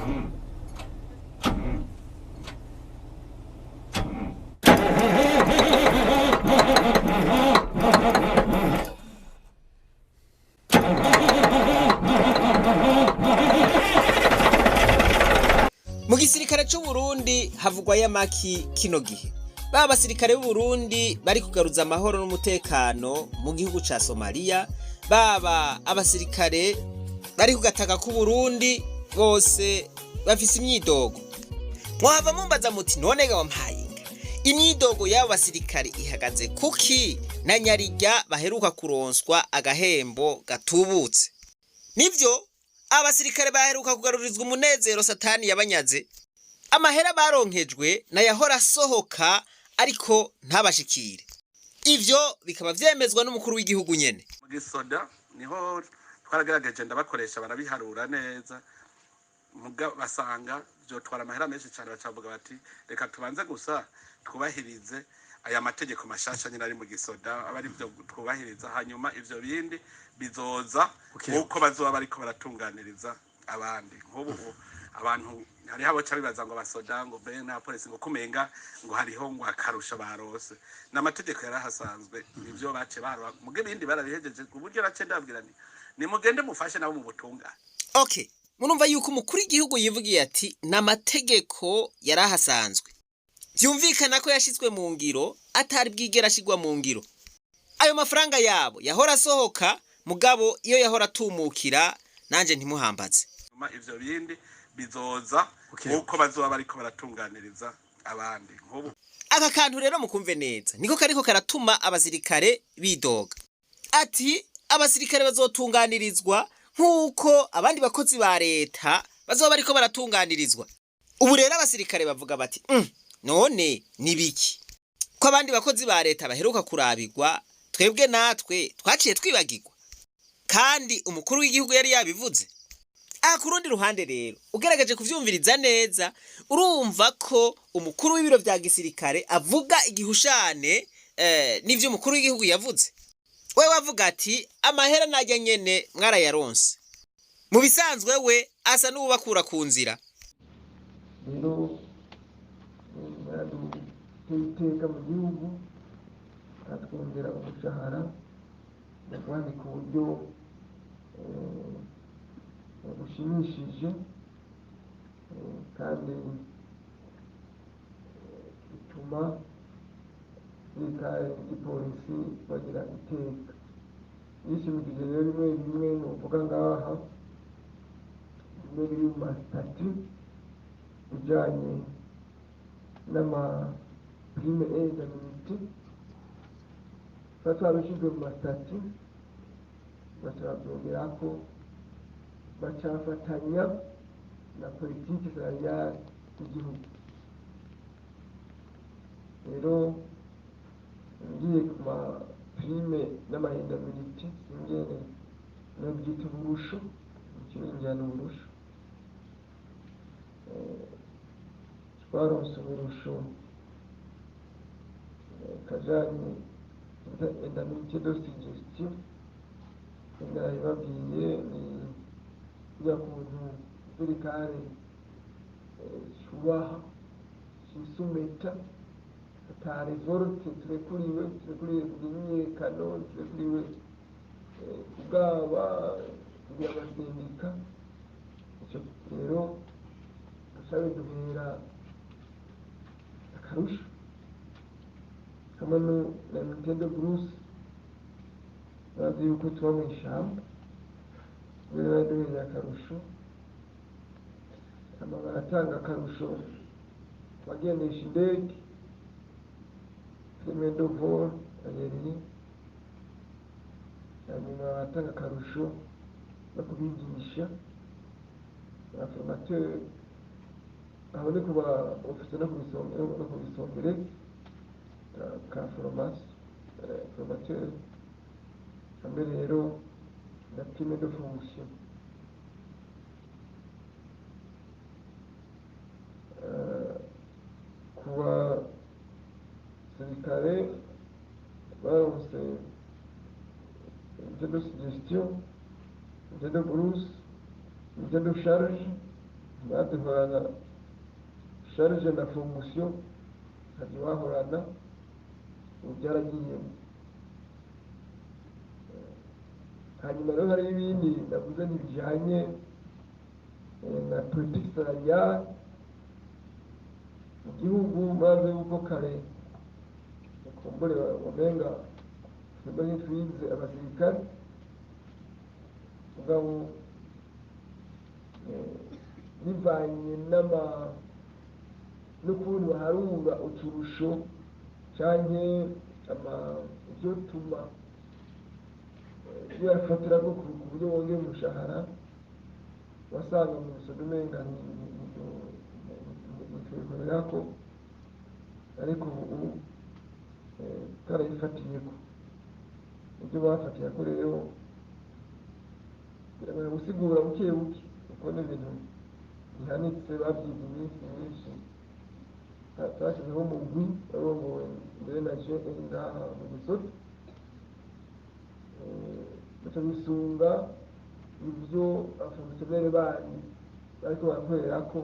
Mu gisirikare c'u Burundi havugwa y'amaki kino gihe. Ba basirikare b'u Burundi bari kugaruza amahoro n'umutekano mu gihugu ca Somalia, baba abasirikare bari kugataka k'u Burundi, bose bafise imyidogo. Mwahava mumbaza muti: "None ga wampaye inka, imyidogo y'abo basirikare ihagaze kuki, na nyarirya baheruka kuronswa agahembo gatubutse?" Nivyo, abasirikare baheruka kugarurizwa umunezero Satani yabanyaze. Amahera baronkejwe nayahora asohoka ariko ntabashikire. Ivyo bikaba vyemezwa n'umukuru w'igihugu nyene. Mu gisoda niho twaragerageje, ndabakoresha, barabiharura neza, muga basanga vyotwara amahera menshi cyane. Bacavuga bati: "Reka tubanze gusa twubahirize aya mategeko mashasha nyine ari mu gisoda, aba ari byo twubahiriza, hanyuma ivyo bindi bizoza nk'uko bazoba bariko baratunganiriza abandi." Nk'ubu abantu hariho aboca bibaza ngo abasoda, ngo mbe n'abapolisi, ngo kumenga ngo hariho ngo akarusho barose. N'amategeko yari ahasanzwe, nivyo bace baraba, muga ibindi barabihejeje, ku buryo nace ndabwira nti: "Nimugende mufashe nabo mu butungane." Okay, murumva yuko umukuru w'igihugu yivugiye ati n'amategeko yari ahasanzwe, vyumvikana ko yashizwe mu ngiro atari bwigera ashirwa mu ngiro. Ayo mafaranga yabo yahora asohoka, mugabo iyo yahora atumukira, nanje ntimuhambaze. Hanyuma ivyo bindi bizoza nk'uko bazoba bariko baratunganiriza abandi. Nk'ubu Aka kantu rero mukumve neza, niko kariko karatuma abasirikare bidoga. Ati abasirikare bazotunganirizwa nk'uko abandi bakozi ba leta bazoba bariko baratunganirizwa. Ubu rero abasirikare bavuga bati: "None ni biki ko abandi bakozi ba leta baheruka kurabirwa, twebwe natwe twaciye twibagirwa, kandi umukuru w'igihugu yari yabivuze?" Aha ku rundi ruhande rero, ugerageje kuvyumviriza neza, urumva ko umukuru w'ibiro vya gisirikare avuga igihushane n'ivyo umukuru w'igihugu yavuze. We wavuga ati amahera najya nyene mwarayaronse. Mu bisanzwe we asa n'uwubakura ku nzira. Rero baraduteye iteka mu gihugu, baratwongera umushahara kandi ku buryo bushimishije, kandi bituma abasirikare n'igipolisi bagira iteka. Yishimikije rero bimwe bimwe novuga ngaha, bimwe biri mu ma statuts bijanye n'ama primes et indemnités, tuba twabishizwe mu ma statuts, baca bavyongerako, bacafatanya na politique salariale y'igihugu. Rero ngiye ku ma primes n'ama indemnités, ingene novyita uburusho, ikiringira uburusho, twaronse uburusho kajanye indemnité de suggestion. Nabibabwiye, ni kurya kuntu igisirikare cubaha, cisumeta, ata révolte turekuriwe, turekuriwe kugira imyiyerekano, turekuriwe kugaba, kugira ama syndicats. Ico rero gaca biduhera akarusho hamwe na indemnité de brousse. Bazi yuko tuba mw'ishamba, rero baraduhereye akarusho. Hama baratanga akarusho ku bagendesha indege, prime de vol aérien. Hanyuma baratanga akarusho no kubigisha ba formateurs, aho ni ku ba officiers no ku bisongereza ka formation formateur, hamwe rero na prime de fonction. Ku basirikare baronse indemnité de suggestion, indemnité de brousse, indemnité de charge. Ntibaduhorana charge na fonction, ntabyo bahorana, ubu byaragiyemo. Hanyuma rero hari ibindi navuze ntibijyanye na politique salariale mu gihugu. Murazi yuko kare kumbure wamenga twebwe ntitwize abasirikare, mugabo bivanye n'ama n'ukuntu baharura uturusho canke ama ivyo tuma ibyo bafatirako ku buryo bongera umushahara, wasanga mu gisoda umenga ntitwikorerako, ariko ubu twarabifatiyeko. Ibyo bafatiyeko rero biragoye gusigura buke buke, kuko ni ibintu bihanitse, babyize iminsi myinshi. Twashyizeho umugwi warongowe mbere na je ngaha mu gisoda, baca bisunga ivyo abafonctionnaire bandi bariko barakorerako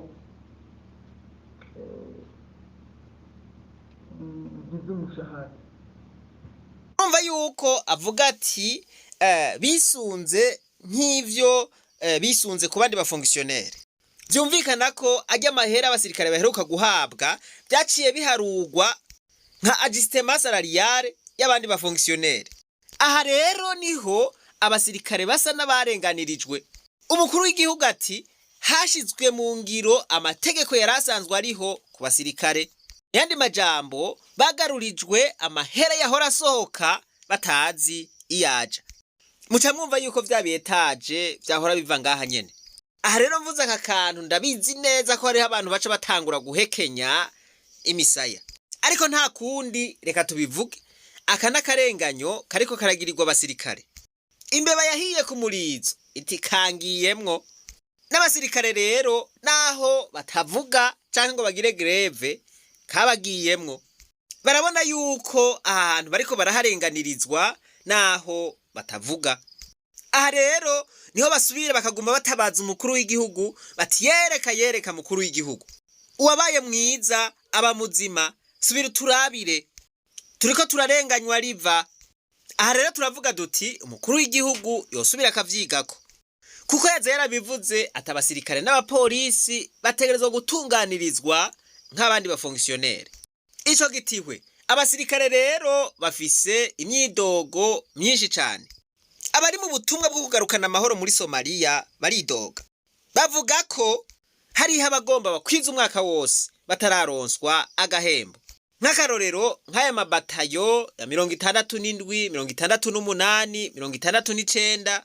bigize umushahara. Urumva yuko avuga ati bisunze nk'ivyo bisunze ku bandi bafonctionnaire. Vyumvikana ko ajya amahera abasirikare baheruka guhabwa byaciye biharugwa nka ajustement salariale y'abandi bafonctionnaire. Aha rero niho abasirikare basa n'abarenganirijwe. Umukuru w'igihugu ati hashizwe mu ngiro amategeko yari asanzwe ariho ku basirikare. Yandi majambo, bagarurijwe amahera yahora asohoka batazi iyaja. Muca mwumva yuko vya bietaje vyahora biva ngaha nyene. Aha rero mvuze aka kantu, ndabizi neza ko hariho abantu baca batangura guhekenya imisaya, ariko nta kundi, reka tubivuge. Aka n'akarenganyo kariko karagirirwa abasirikare. Imbeba yahiye ku murizo iti kangiyemwo. N'abasirikare rero, naho batavuga canke ngo bagire grève, kabagiyemwo. Barabona yuko aha hantu bariko baraharenganirizwa naho batavuga. Aha rero niho basubira bakaguma batabaza umukuru w'igihugu bati yereka, yereka mukuru w'igihugu, uwabaye mwiza aba muzima, subira uturabire, turiko turarenganywa riva. Aha rero turavuga duti umukuru w'igihugu yosubira akavyigako, kuko yaza yarabivuze ati abasirikare n'abapolisi bategerezwa gutunganirizwa nk'abandi bafonctionnaire. Ico gitihwe abasirikare rero bafise imyidogo myinshi cane. Abari mu butumwa bwo kugarukana amahoro muri Somaliya baridoga, bavuga ko hariho abagomba bakwiza umwaka wose batararonswa agahembo. Nk'akarorero, nk'aya mabatayo ya 67, 68, 69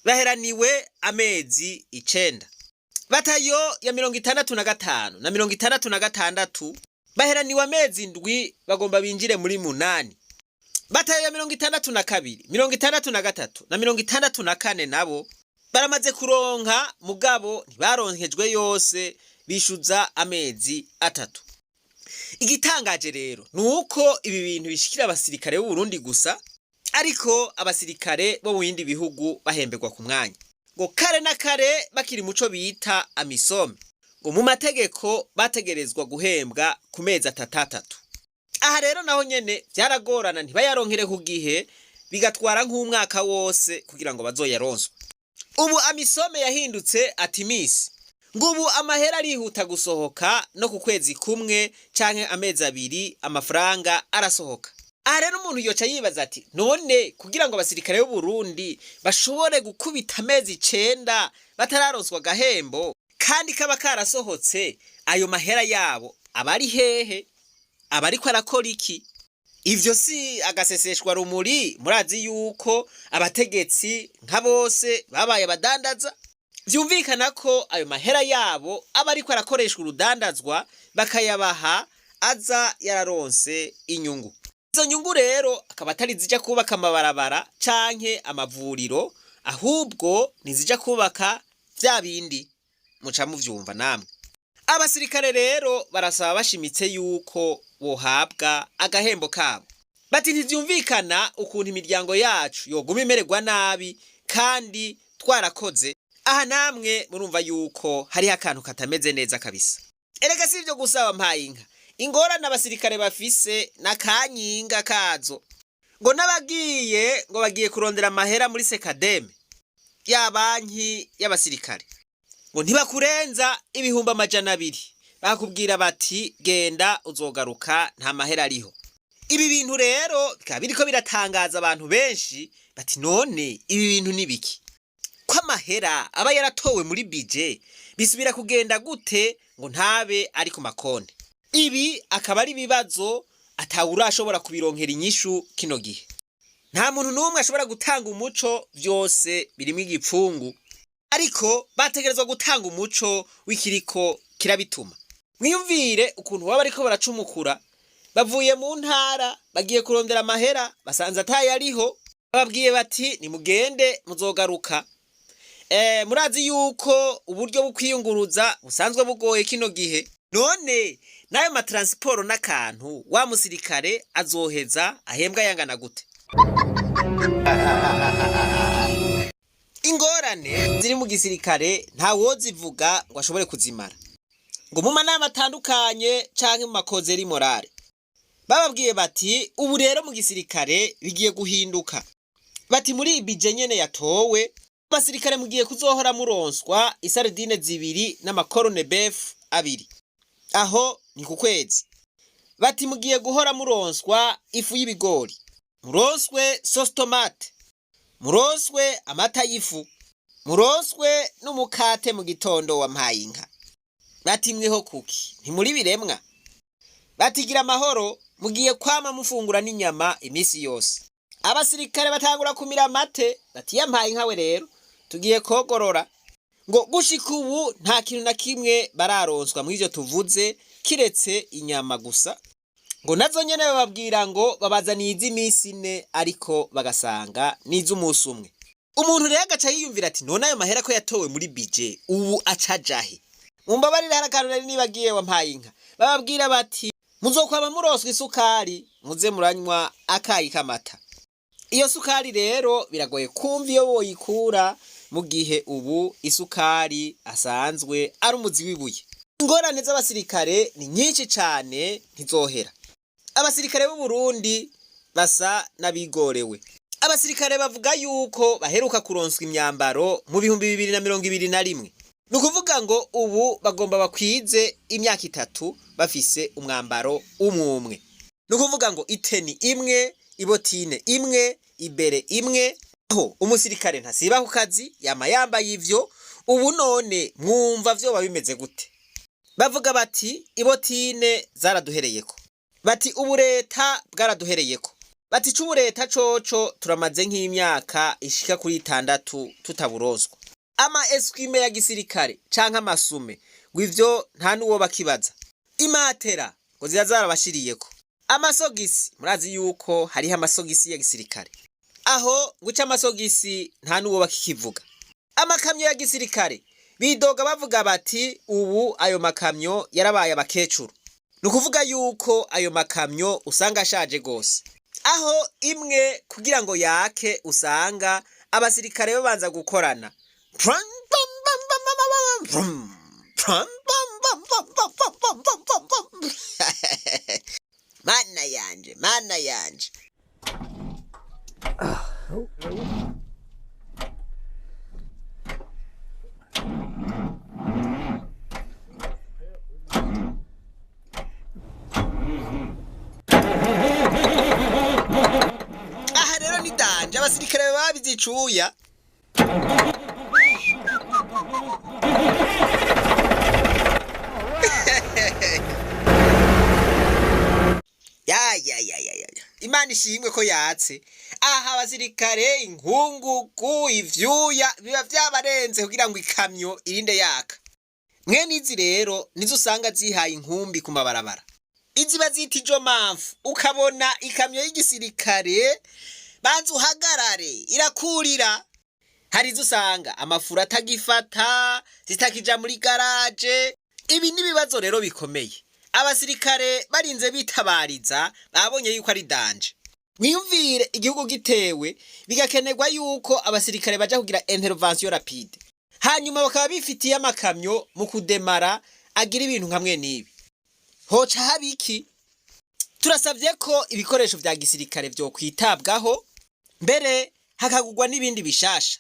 baheraniwe amezi 9. Batayo ya 65 na 66 baheraniwe amezi 7, bagomba binjire muri 8. Batayo ya 62, 63 na 64 nabo baramaze kuronka, mugabo ntibaronkejwe yose, bishuza amezi 3. Igitangaje rero ni uko ibi bintu bishikira abasirikare b'u Burundi gusa, ariko abasirikare bo mu bindi bihugu bahemberwa ku mwanya. Ngo kare na kare bakiri muco bita AMISOM, ngo mu mategeko bategerezwa guhembwa ku mezi atatu atatu. Aha rero naho nyene vyaragorana, ntibayaronkere ku gihe, bigatwara nk'umwaka wose kugira ngo bazoyaronswe. Ubu AMISOM yahindutse ATMIS, ngo ubu amahera arihuta gusohoka, no ku kwezi kumwe canke amezi 2 amafaranga arasohoka. Aha rero umuntu yoca yibaza ati none kugira ngo abasirikare b'u Burundi bashobore gukubita amezi 9 batararonswa agahembo kandi kaba karasohotse, ayo mahera yabo aba ari hehe? Aba ariko arakora iki? Ivyo si agaseseshwa rumuri? Murazi yuko abategetsi nka bose babaye abadandaza. Vyumvikana ko ayo mahera yabo aba ariko arakoreshwa urudandazwa, bakayabaha aza yararonse inyungu. Izo nyungu rero akaba atari zija kubaka amabarabara canke amavuriro, ahubwo nizija kubaka vya bindi muca muvyumva namwe. Abasirikare rero barasaba bashimitse yuko bohabwa agahembo kabo. Bati ntivyumvikana ukuntu imiryango yacu yoguma imererwa nabi kandi twarakoze. Aha namwe murumva yuko hariho akantu katameze neza kabisa. Erega si ibyo gusa, wampaye inka, ingorane abasirikare bafise n'akanyinga kazo, ngo n'abagiye ngo bagiye kurondera amahera muri SECADEM, ya banki y'abasirikare, ngo ntibakurenza 200,000, bakubwira bati genda uzogaruka, nta mahera ariho. Ibi bintu rero bikaba biriko biratangaza abantu benshi, bati none ibi bintu ni biki, ko amahera aba yaratowe muri budget, bisubira kugenda gute ngo ntabe ari ku makonti? Ibi akaba ari ibibazo atawurashobora kubironkera inyishu kino gihe. Nta muntu n'umwe ashobora gutanga umuco, byose birimo igipfungu, ariko bategerezwa gutanga umuco w'ikiriko kirabituma. Mwiyumvire ukuntu baba bariko baracumukura, bavuye mu ntara bagiye kurondera amahera, basanze atayariho, bababwiye bati nimugende muzogaruka. Murazi yuko uburyo bwo kwiyunguruza busanzwe bugoye kino gihe. None n'ayo ma transport n'akantu, wa musirikare azoheza ahembwa yangana gute? Ingorane ziri mu gisirikare ntawozivuga ngo ashobore kuzimara. Ngo mu manama atandukanye canke mu ma causeries morales, bababwiye bati ubu rero mu gisirikare bigiye guhinduka, bati muri iyi budget nyene yatowe, abasirikare mugiye kuzohora muronswa i sardines zibiri n'ama corned-beef abiri, aho ni ku kwezi. Bati mugiye guhora muronswa ifu y'ibigori, muronswe sauce tomate, muronswe amata y'ifu, muronswe n'umukate mu gitondo. Wampaye inka, bati mweho kuki ntimuri biremwa? Batigira amahoro, mugiye kwama mufungura n'inyama iminsi yose. Abasirikare batangura kumira amate, bati yampaye inkawe, rero tugiye kogorora. Ngo gushika ubu nta kintu na kimwe bararonswa muri ivyo tuvuze, kiretse inyama gusa, ngo nazo nyene bababwira ngo babazaniye iz'iminsi 4, ariko bagasanga n'iz'umunsi umwe. Umuntu rero agaca yiyumvira ati none ayo mahera ko yatowe muri budget, ubu acajahe? Mumbabarire, hari akantu nari nibagiye, wampaye inka. Bababwira bati muzokwama muronswa isukari, muze muranywa akayi k'amata. Iyo sukari rero biragoye kumva iyo woyikura mu gihe ubu isukari asanzwe ari umuzi w'ibuye. Ingorane z'abasirikare ni nyinshi cane, ntizohera. Abasirikare b'u Burundi basa n'abigorewe. Abasirikare bavuga yuko baheruka kuronswa imyambaro mu 2021, ni ukuvuga ngo ubu bagomba bakwize imyaka 3 bafise umwambaro umwe umwe, ni ukuvuga ngo i tenue imwe, i bottine imwe, i béret imwe. Aho umusirikare ntasiba ku kazi, yama yambaye ivyo. Ubu none mwumva vyoba bimeze gute? Bavuga bati i bottines zaraduhereyeko, bati ubureta bwaraduhereyeko, bati c'ubureta coco turamaze nk'imyaka ishika kuri 6 tutaburozwa. Ama essuie-main ya gisirikare canke amasume, ngo ivyo nta n'uwo bakibaza. Imatera ngo ziba zarabashiriyeko. Amasogisi, murazi yuko hariho amasogisi ya gisirikare, aho guca amasogisi nta n'uwo bakikivuga. Amakamyo ya gisirikare, bidoga bavuga bati ubu ayo makamyo yarabaye abakecuru, ni ukuvuga yuko ayo makamyo usanga ashaje gose, aho imwe kugira ngo yake usanga abasirikare babanza gukorana. Pram, bam, bam, bam, bam, bam, bam, pram, bam, bam, bam, bam, bam, bam, bam, bam, bam. Mana yanje, mana yanje! Aha rero ni danger, abasirikare baba babize icuya. Ya ya ya ya ya, Imana ishimwe ko yatse. Aha abasirikare inkungugu, ivyuya biba vyabarenze kugira ngo ikamyo irinde yaka. Mwene izi rero nizo usanga zihaye inkumbi ku mabarabara, izi bazita ijo mpamvu. Ukabona ikamyo y'igisirikare, banza uhagarare, irakurira. Hari izo usanga amafuro atagifata, zitakija muri garage. Ibi ni ibibazo rero bikomeye. Abasirikare barinze bitabariza, babonye yuko ari danger. Mwiyumvire igihugu gitewe, bigakenerwa yuko abasirikare baja kugira intervention rapide. Hanyuma bakaba bifitiye amakamyo mu kudemara agira ibintu nka mwe n'ibi, hoca haba iki? Turasabye ko ibikoresho vya gisirikare vyo kwitabwaho, mbere hakagurwa n'ibindi bishasha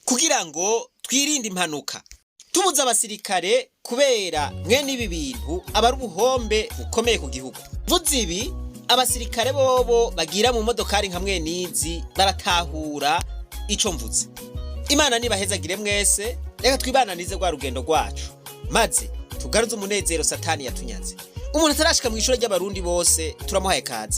kugira ngo twirinde impanuka. Tubuze abasirikare kubera mwene ibi bintu, aba ari ubuhombe bukomeye ku gihugu. Vuze ibi, abasirikare bobo bagira mu modokari nka mwenizi baratahura ico mvuze. Imana nibahezagire mwese. Reka twibananize rwa rugendo rwacu, maze tugaruze umunezero Satani yatunyaze. Umuntu atarashika mu ishuri ry'Abarundi bose, turamuhaye kaze.